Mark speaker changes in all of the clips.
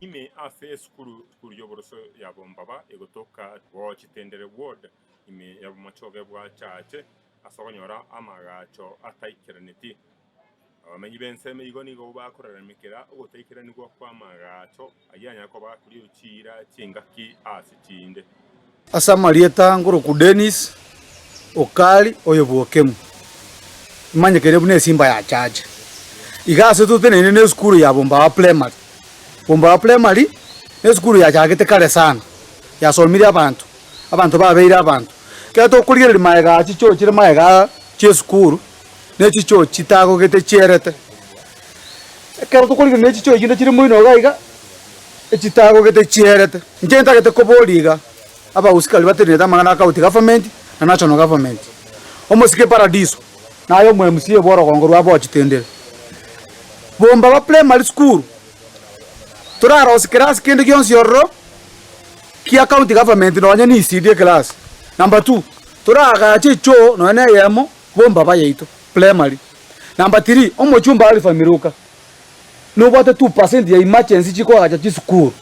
Speaker 1: Ime ase esukuru y'oboroso ya Bombaba egotoka Bochitendere Ward ime ya Bomachoge bwa Chache ase okonyora amaagacho ataikeraneti. Abamenyi b'ensemo igo nigo bakoraramekera ogotaikeranigwa kw'amaagacho ayio anyare koba akoria chiira chingaki ase chinde.
Speaker 2: Ase amarieta ngoroku Dennis Okari oyo bw'Okemu, imanyekire buna esimba ya Chache. Iga ase toteneine na esukuru ya Bombawa Primary. Bombawa Primary ne esukuru yachagete kare sana, yasomirie abanto, abanto babeire abanto. Ekero tokorigereria magega aa chichoo chire magega aa chia esukuru, ne chichoo chitagogete chierete. Ekero tokorigereria ne chichoo echinde chire moino iga iga, echitagogete chierete. Inche ntagete koboria iga, abahusikari batenenete amang'ana a county government na national government. Omosike Paradiso, naye omo MCA bwa orogongo rwa Bochitendere. Bombaba Primary School, torarosie kerasi kende gionsi ororo kia county government nonye ne ECD eclass. Number two, toraagache echoo nonye na eyemo Bombaba yaito Primary. Number three, omochumba Alpha Miruka. Nobwate 2% ya emergency chikoagacha chisukuru,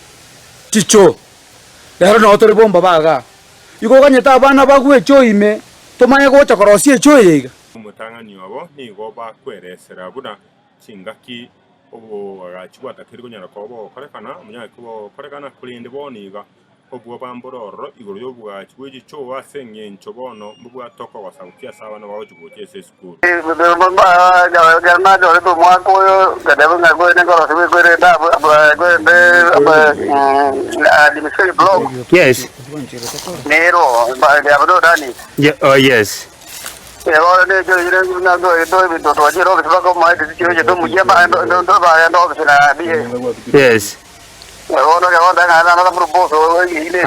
Speaker 2: chichoo. Rero noo tore bombaba igaa. Igo oganyete abana bagwe echoo ime tomanye gocha korosia echoo eye iga.
Speaker 1: Omotang'ani obo nigo bakweresera buna chingaki oboagachi bwatakeire konyara koba bogokorekana, omonyare koba bogokorekana, korende bono iga Obwoba mbore ororo igoro y'oboagachi bwe chichoo ase engencho bono mbobwate okogosa gochia ase abana bagochia gocha ase esukuru.
Speaker 3: Yes. Yeah, oh, yes. Yes.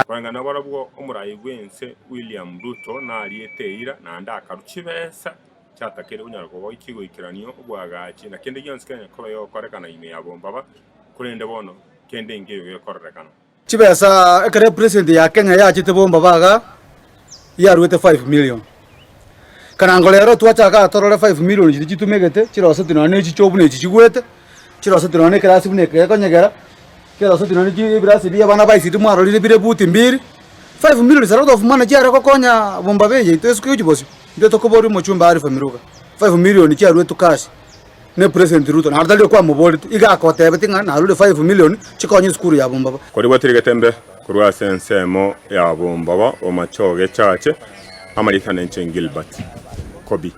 Speaker 1: Koreng'ana nabarabwo omorai bw'ense William Ruto nariete eira naende akarua chibesa chiatakeire konyara koba chigoikeranio oboagachi na kende gionsi kenya koba gegokorekana ime ya Bombaba, korende bono kende nkeiyo gekororekana.
Speaker 2: Chibesa ekero epresident ya Kenya yachete Bombaba igaa yaruete 5 million. Karango rero twachaka torore 5 million chiria chitumegete chiroseti nonya na echichoo buna echi chigwete. Chiroseti nonya na ekerasi buna eke gekonyegera, keroseti nonya na ebirasi bia abana ba ICT mwarorire bire buti mbiri, 5 million is a lot of money chiare gokonya bombaba eye yaito esuke gochia bosio. Intwe tokoboria omochumbe Alpha Miruka, 5 million chiaruetwe cash na President Ruto naende tari okwamoboretie, iga agotebetie ng'a narure 5 million chikonye esukuru ya bombaba.
Speaker 1: Korigwa tiri getembe korwa ase ensemo ya bombaba omachoge chache, amarieta nenche Gilbert Kobi.